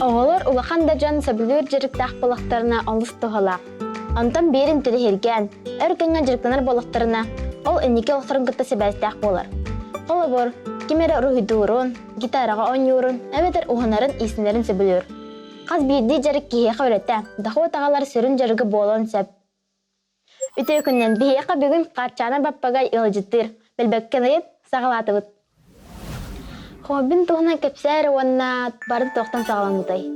Оҕолор улахан да дьон сөбүлүүр дьарыктаах буоллахтарына олус туһалаах. Онтон биирин тириһиргээн, өр кэмҥэ дьарыктанар буоллахтарына, ол инники олохторун кытта сибээстээх буолар. Холобур, ким эрэ уруһуйдуурун, гитараҕа оонньуурун эбэтэр уһанарын, иистэнэрин сөбүлүүр. Хас биирдии дьарык киһиэхэ үлэтэ, дохуот аҕалар сүрүн дьарыга буолуон сөп. Үтүө күнүнэн биһиэхэ бүгүн Хаарчаана Баппагай ыалдьыттыыр. Билбэккин ыйыт, саҕалаатыбыт. Хоббин туһунан кэпсээ эрэ уонна бары туохтан саҕаламмытай?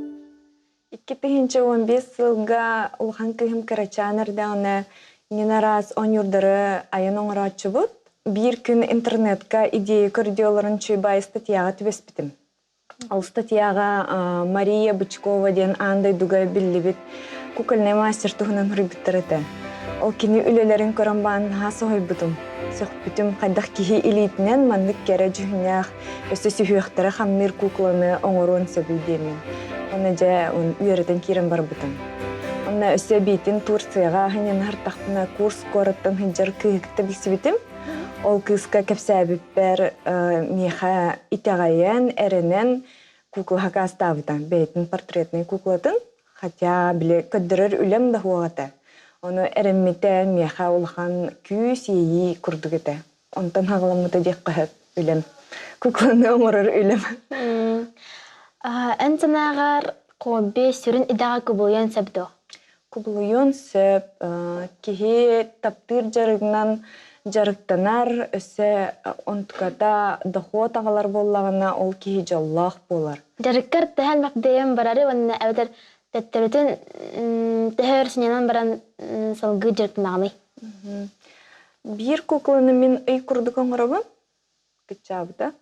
2015 сылга улахан кыыһым кырачаан эрдэҕинэ мин араас оонньуурдары айан оҥорооччубут. Биир күн интернетка идея көрдүү олорон чуйбай статьяҕа түбэспитим. Ол статьяҕа Мария Бычкова диэн аан дойдуга биллибит кукольнай мастер туһунан суруйбуттар этэ. Ол кини үлэлэрин көрөн баан наһаа соһуйбутум. Сөхпүтүм, хайдах киһи илиитинэн маннык кэрэ дьүһүннээх, өссө сүһүөхтэрэ хамныыр кукланы оҥоруон сөбүй диэммин. Уонна дьэ үөрэтэн киирэн барбытым. Онно өссө эбиитин Турцияҕа аһынньанаһартахпына курс куораттан сылдьар кыыһы кытта билсибитим. Ол кыыска кэпсээбиппэр миэхэ итэҕэйэн, эрэнэн кукла сакаастаабыта. Бэйэтин портретнай куклатын, хотя били көрдөрөр үлэм да суох этэ. Ону эрэммитэ миэхэ улахан күүс, иэйии курдук этэ. Онтон хаҕыламмыта диэххэ сөп үлэм. Кукланы оҥорор үлэм. Эн санааҕар хобби сүрүн идэҕэ кубулуйуон сөп дуо? Кубулуйуон сөп. Киһи таптыыр дьарыгынан дьарыктанар, өссө онтуката дохуот аҕалар буоллаҕына, ол киһи дьоллоох буолар. Дьарыккар төһө элбэх бэйэм барары уонна эбэтэр төттөрүтүн төһө өр сынньанан баран салгыы дьарыктанаҕыный? Биир кукланы мин ый курдук оҥоробун. Кыччаабыта.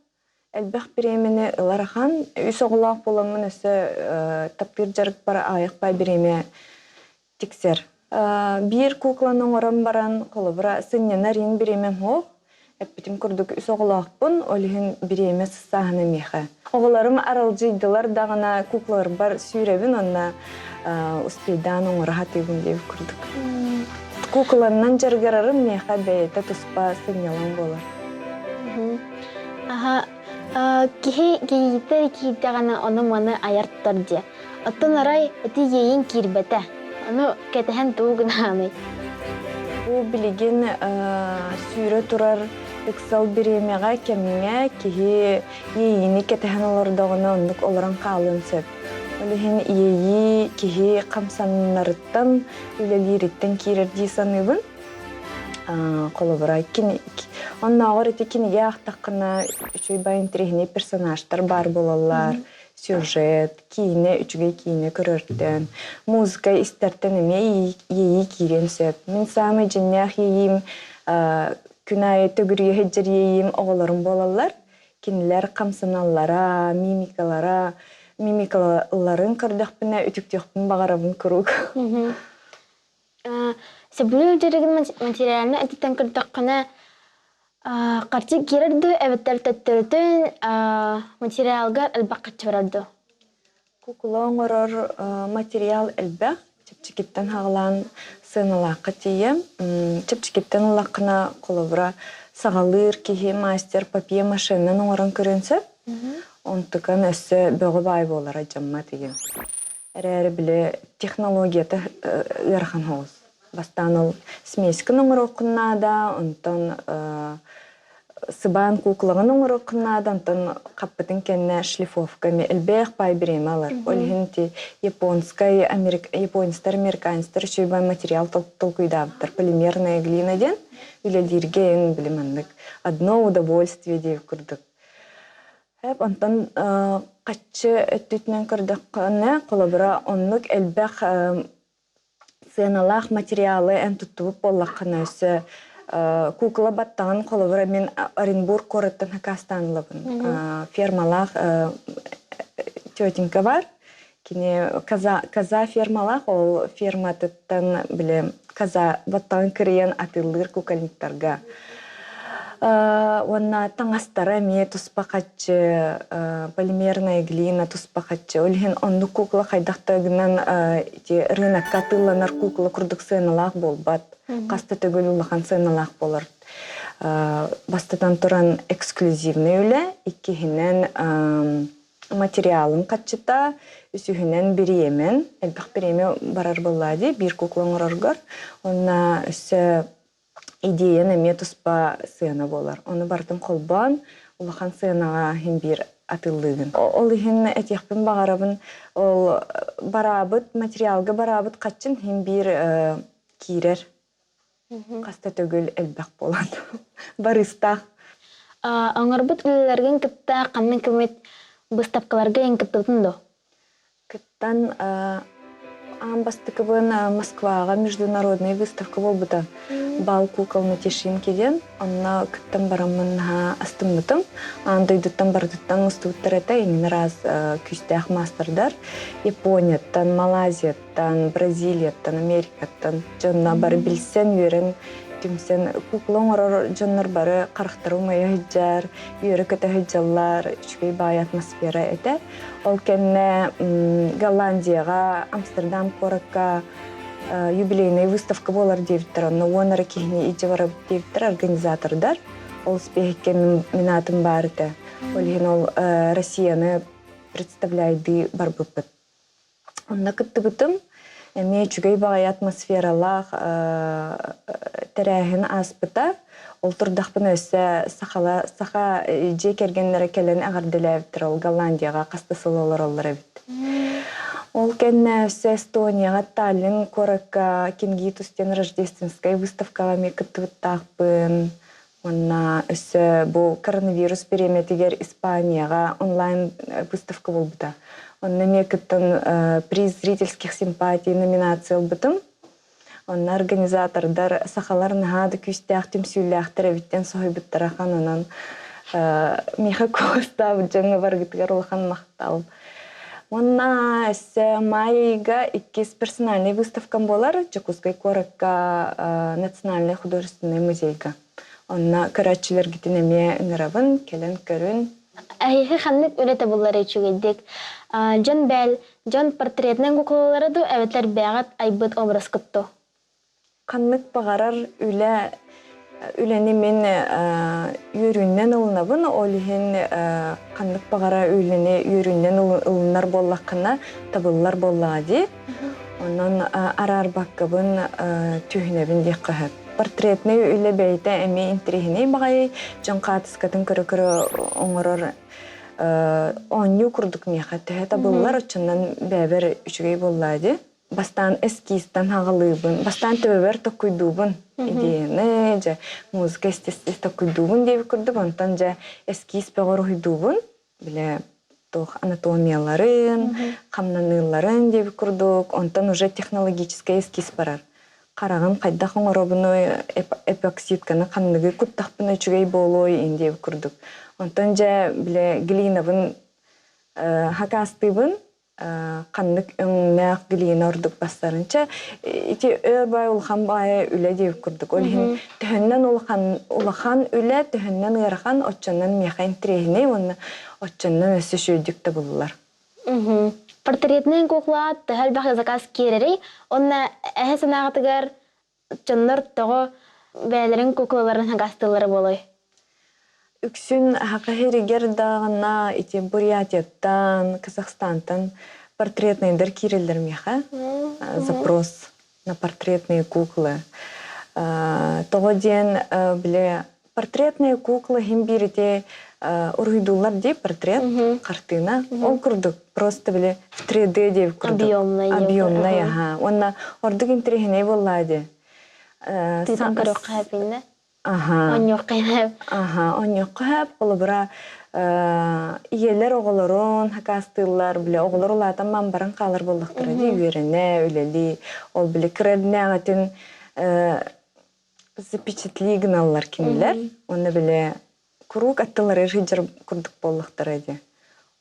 Элбэх бириэмэни ылар ахан. Үс оҕолоох буоламмын өссө таптыыр дьарыкпар аҕыйахпай бириэмэ тиксэр. Биир кукланы оҥорон баран, холобура, сынньанар иин бириэмэм суох. Эппитим курдук үс оҕолоохпун, ол иһин бириэмэ сыстааһына миэхэ. Оҕолорум аралдьыйдылар даҕаны куклаларбар сүүрэбин уонна успейдаан оҥоро сатыыбын диэбит курдук. Кукланнан дьарыгырарым миэхэ бэйэтэ туспа сынньалаҥ буолар. Аха, киһи кийиитэ киирдэҕинэ ону-маны айар тутар диэ. Оттон арай ити иэйиҥ киирбэтэ. Ону кэтэһэн тугу гынаҕыный? Бу билигин сүүрэ турар ыксал бириэмэҕэ кэмҥэ киһи иэйиини кэтэһэн олордоҕуна оннук олорон хаалыан сөп. Ол иһин иэйии киһи хамсанарыттан, үлэлиириттэн киирэр дии саныыбын. Холобура, оннооҕор ити кинигэ аахтаххына үчүгэй бай интэриэһинэй персонажтар баар буолаллар, сюжет, киинэ, үчүгэй киинэ көрөртөн, музыка истэртэн эмиэ иэйии киириэн сөп. Мин саамай дьиҥнээх иэйиим күн аайы төгүрүйэ сылдьар иэйиим оҕолорум буолаллар. Кинилэр хамсаналлара, мимикалара, мимикаларын көрдөхпүнэ үтүктүөхпүн баҕарабын куруук. Сөбүлүүр дьарыгын материальнай өттүттэн көрдөххүнэ, харчы киирэр дуу эбэтэр төттөрүтүн материалгар элбэх харчы барар дуу? Кукула оҥорор материал элбэх. Чэпчэкиттэн саҕалаан сыаналаахха тиийэ. Чэпчэкиттэн ыллаххына, холобура, саҕалыыр киһи мастер папье-машинанан оҥорон көрүөн сөп. Онтукан өссө бөҕө баай буолара дьаммат игин. Эрээри били технологията ыарахан соҕус. Бастаан ол смеськын оҥоруоххун наада, онтон сыбаан куукулаҕын оҥоруоххун наада, онтон хаппытын кэннэ шлифовка эмиэ элбэх паай бириэмэ ылар. Ол иһин ити японскай, японецтар, американецтар үчүгэй материал толкуйдаабыттар. Полимерная глина диэн үлэлииргэ эн били маннык одно удовольствие диэбит курдук. Онтон хаччы өттүтүнэн көрдөххүнэ, холобура, оннук элбэх сыаналаах материалы эн туттубут буоллаххына өссө куукула баттаҕын холобура мин Оренбург куораттан хакастаан ылабын. Фермалаах тетенька бар. Кини коза, коза фермалаах, ол ферматыттан били коза баттаҕын кырыйан атыылыыр кукольниктарга. Уонна таҥастара эмиэ туспа хаччы, полимерная глина туспа хаччы. Ол иһин оннук кукла хайдах да гынан ити рынокка атыыланар кукла курдук сыаналаах буолбат. Хас да төгүл улахан сыаналаах буолар. Бастатан туран эксклюзивный үлэ, иккиһинэн Материалын хаччыта, үсүһүнэн бириэмэн, элбэх бириэмэ барар буоллаа дии, биир кукла оҥороргор. Уонна өссө идеян эмиэ туспа сыана буолар. Ону барытын холбоон улахан сыанаҕа иһин биир атыылыыгын. Ол иһин этиэхпин баҕарабын, ол бараабыт материалга бараабыт хаччын иһин биир киирэр хаста төгүл элбэх буолан барыыстаах. Оҥорбут үлэлэргин кытта ханнык эмит быыстапкаларга эн кыттыбытын дуо? Кыттан аан бастакыбын Москваҕа международный выставка буолбута. Бал кукол на Тишинке диэн. Онно кыттан бараммын наһаа астыммытым. Аан дойдуттан барытыттан мустубуттар этэ. Иҥин араас күүстээх маастардар. Японияттан, Малайзияттан, Бразилияттан, Америкаттан дьонно бары билсэн, үөрэн, түмсэн кукла оҥорор дьоннор бары харахтара умайа сылдьар, үөрэ-көтө сылдьаллар, үчүгэй баай атмосфера этэ. Ол кэннэ Голландияҕа, Амстердам куоракка юбилейная выставка буолар диэбиттэр. Онно уон эрэ киһини илдьэ барабыт диэбиттэр организатордар. Ол спиэһиккэ мин аатым баар этэ. Ол иһин ол Россияны представляйдыы барбыппыт. Онно кыттыбытым. Эмиэ үчүгэй баҕайы атмосфералаах тэрээһин ааспыта. Ол турдахпына өссө сахала саха дьиэ кэргэннэрэ кэлэн эҕэрдэлээбиттэр. Ол Голландияҕа хас да сыл олороллор эбит. Ол кэннэ өссө Эстонияҕа Таллин куоракка Кингитус диэн рождественскай выставкаҕа эмиэ кыттыбыттаахпын. Уонна өссө бу коронавирус бириэмэтигэр Испанияҕа онлайн выставка буолбута. Онно эмиэ кыттан приз зрительских симпатий номинация ылбытым. Онно организатордар сахалар наһаа да күүстээх түмсүүлээхтэр эбиттэн соһуйбуттара ахан. Онон миэхэ куоластаабыт дьоҥҥо барыгытыгар улахан махтал. Уонна өссө маай ыйга иккис персональнай выставкам буолар Дьокуускай куоракка Национальнай художественнай музейга. Онно көрөөччүлэргитин эмиэ ыҥырабын, кэлэн көрүн. Эһиги ханнык үлэ табыллар үчүгэйдик? Дьон бээл, дьон портретинэн кукулалара дуу эбэтэр бэйэҕит айбыт образкыт дуу? Ханнык баҕарар үлэ үлэни мин үөрүүннэн ылынабын, ол иһин ханнык баҕарар үлэни үөрүүннэн ылынар буоллаххына табыллар буоллаҕа дии. Онон араарбаккабын түһүнэбин диэххэ сөп. Портретнай үлэ бэйэтэ эмиэ интэриэһинэй баҕайы, дьон хаартыскатын көрө-көрө оҥорор оонньуу курдук миэхэ төһө табыллар, оччонон бэйэбэр үчүгэй буоллаа дии. Бастаан эскизтэн аҕалыыбын, бастаан төбөбөр токкуйдуубун идеяны, дьэ музыка естественно токкуйдуубун диэбит курдук, онтон дьэ эскиз бөҕө уруһуйдуубун, бile туох анатомияларын, хамнаныыларын диэбит курдук, онтон уже технологическай эскиз барар. Хараҕын хайдах оҥоробунуй, эпоксидканы ханныгы куттахпына үчүгэй буолуой ин диэбит курдук. Онтон дьэ бile глинабын хакаастыыбын, ханнык өҥнөөх глина ордук бастарын. Чэ, ити өр бай улахан баайы үлэ диэбит курдук. Ол иһин төһөннөн улахан улахан үлэ, төһөннөн ыарахан, оччонон миэхэ интэриэһинэй уонна оччонон өссө үчүгэйдик табыллар. Портретнай куклаҕа төһө элбэх заказ киирэрий? Уонна эһэ санааҕытыгар дьоннор тоҕо бэйэлэрин куклаларын хагаастыыллара буолуой? Үксүн Саха сиригэр даҕаны ити Бурятияттан, Казахстантан портретныйдар киирэллэр миэхэ. Запрос на портретные куклы. Тоҕо диэн били портретные куклы иһин биир ити уруһуйдууллар дии портрет, хартыына. Ол курдук просто били в 3D диэбит курдук. Объемный. Объемный, аха. Уонна ордук интэриэһинэй буоллаа дии. Тыытан көрүөххэ сөп Аха. Онньуохха сөп. Аха, онньуохха сөп. Холобура, ийэлэр оҕолорун хакаастыыллар, бile оҕолор улаатан баран баран хаалар буоллахтара дии, үөрэнэ, үлэлии. Ол били кыра эрдинээҕитин запечатли гыналлар кинилэр. Уонна бile куруук аттылары сылдьар курдук буоллахтара дии.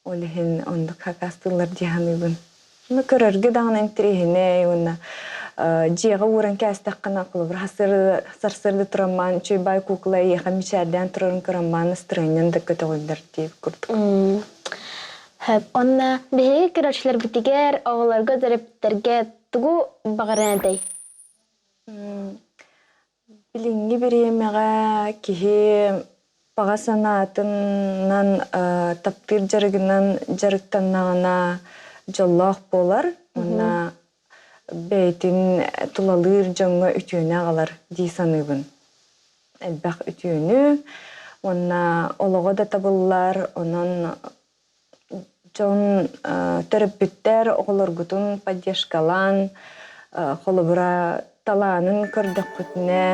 Ол иһин оннук хакаастыыллар дии саныыбын. Ну, көрөргө даҕаны интэриэһинэй уонна дьиэҕэ ууран кээстэххинэ, холобур, сарсыарда тураммаан үчүгэй баай куукула эйиэхэ мичээрдээн турарын көрөммаан настырыанньан да көтөҕүллэр диэбит курдук. Сөп. Онно биһиги көрөөччүлэрбитигэр, оҕолорго, төрөппүттэргэ тугу баҕарыан этэй? Билиҥҥи бириэмэҕэ киһи. Баҕа санаатынан таптыыр дьарыгынан дьарыктаннаҕына дьоллоох буолар уонна бэйэтин тулалыыр дьоҥҥо үтүөнү аҕалар дии саныыбын. Элбэх үтүөнү уонна олоҕо да табыллар, онон дьон төрөппүттэр оҕолоргутун поддержкалаан, холобура талаанын көрдөххүтүнэ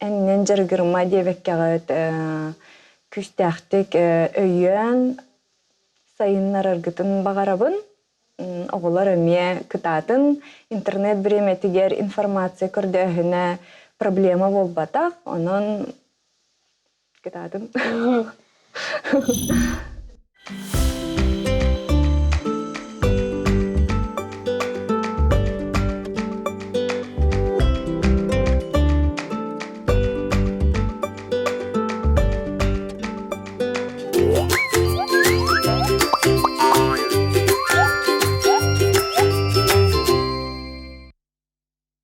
эннэн дьарыгырыма диэбэккэҕит күүстээхтик өйөөн сайыннараргытын баҕарабын. Оҕолор эмиэ кытаатын интернет бириэмэтигэр информация көрдөөһүнэ проблема буолбатах, онон кытаатын.